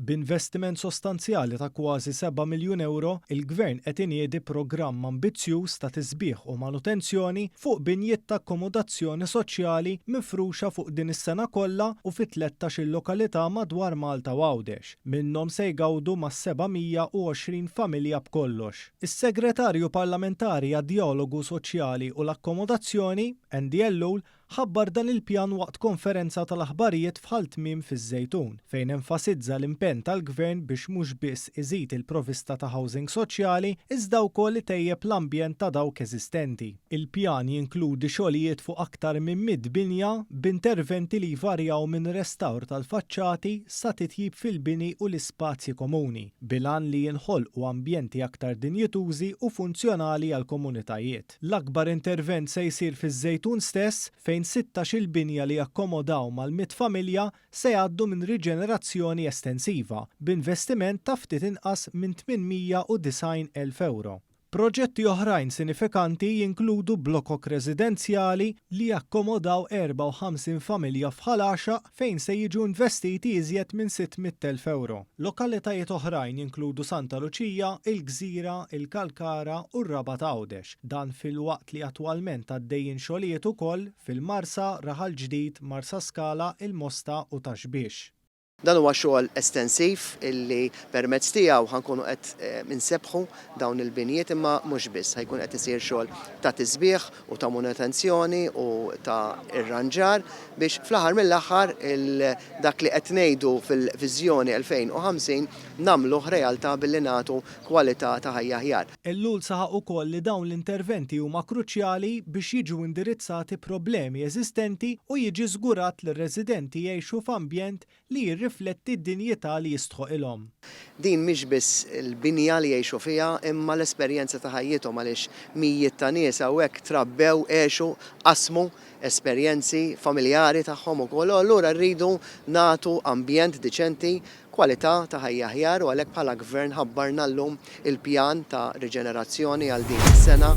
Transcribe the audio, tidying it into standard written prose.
B'investiment sostanzjali ta' kważi seba' miljun ewro, il-Gvern qed iniedi programm ambizzjuż ta' tisbiħ u manutenzjoni fuq binjiet ta' akkomodazzjoni soċjali mifruxa fuq din is-sena kollha u fi tlettax-il lokalità madwar Malta u Għawdex. Minnhom se jgawdu mas-720 familja b'kollox. Is-Segretarju Parlamentari għad-Djalogu Soċjali u l-Akkomodazzjoni, Andy Ellul, ħabbar dan il-pjan waqt konferenza tal-aħbarijiet f'Ħal Tmiem fiż-Żejtun, fejn enfasizza l-impenn tal-Gvern biex mhux biss iżid il-provista ta' housing soċjali iżda wkoll itejjeb l-ambjent ta' dawk eżistenti. Il-pjan jinkludi xogħlijiet fuq aktar minn 100 binja b'interventi li jvarjaw minn restawr tal-faċċati sa titjib fil-bini u l-ispazji komuni, bil-għan li jinħolqu ambjenti aktar dinjitużi u funzjonali għall-komunitajiet. L-akbar intervent se jsir fiż-Żejtun stess fejn sittax-il binja li jakkomodaw mal-100 familja se jgħaddu minn riġenerazzjoni estensiva, b'investiment ta' ftit inqas minn 890 elf ewro. Proġetti oħrajn sinifikanti jinkludu blokok residenzjali li jakkomodaw 54 familja f'Ħal Għaxaq fejn se jiġu investiti iżjed minn 600,000 ewro. Lokalitajiet oħrajn jinkludu Santa Luċija, il-Gżira, il-Kalkara u r-Rabat Għawdex. Dan filwaqt li attwalment għaddejjin xogħlijiet ukoll fil-Marsa, Raħal Ġdid, Marsaskala, il-Mosta u Ta' Xbiex. Dan huwa xogħol estensiv illi permezz tiegħu ħa nkunu qed insebbħu dawn il-binjiet imma mhux biss, ħa jkun qed isir xogħol ta' tisbiħ u ta' manutenzjoni u ta' irranġar biex fl-aħħar mill-aħħar dak li qed ngħidu fil-Viżjoni 2050 nagħmluh realtà billi nagħtu kwalità ta' ħajja aħjar. Ellul saħaq ukoll li dawn l-interventi huma kruċjali biex jiġu indirizzati problemi eżistenti u jiġi żgurat li r-residenti jgħixu f'ambjent li jirrifletti d-dinjità li jistħoqilhom. Din mhix biss il-binja li jgħixu fiha imma l-esperjenza ta' ħajjithom għaliex mijiet ta' nies hawnhekk trabbew, għexu, qasmu esperjenzi familjari tagħhom ukoll u allura rridu nagħtu ambjent diċenti, kwalità ta' ħajja aħjar u għalhekk bħala Gvern ħabbarna llum il-pjan ta' riġenerazzjoni għal din is-sena.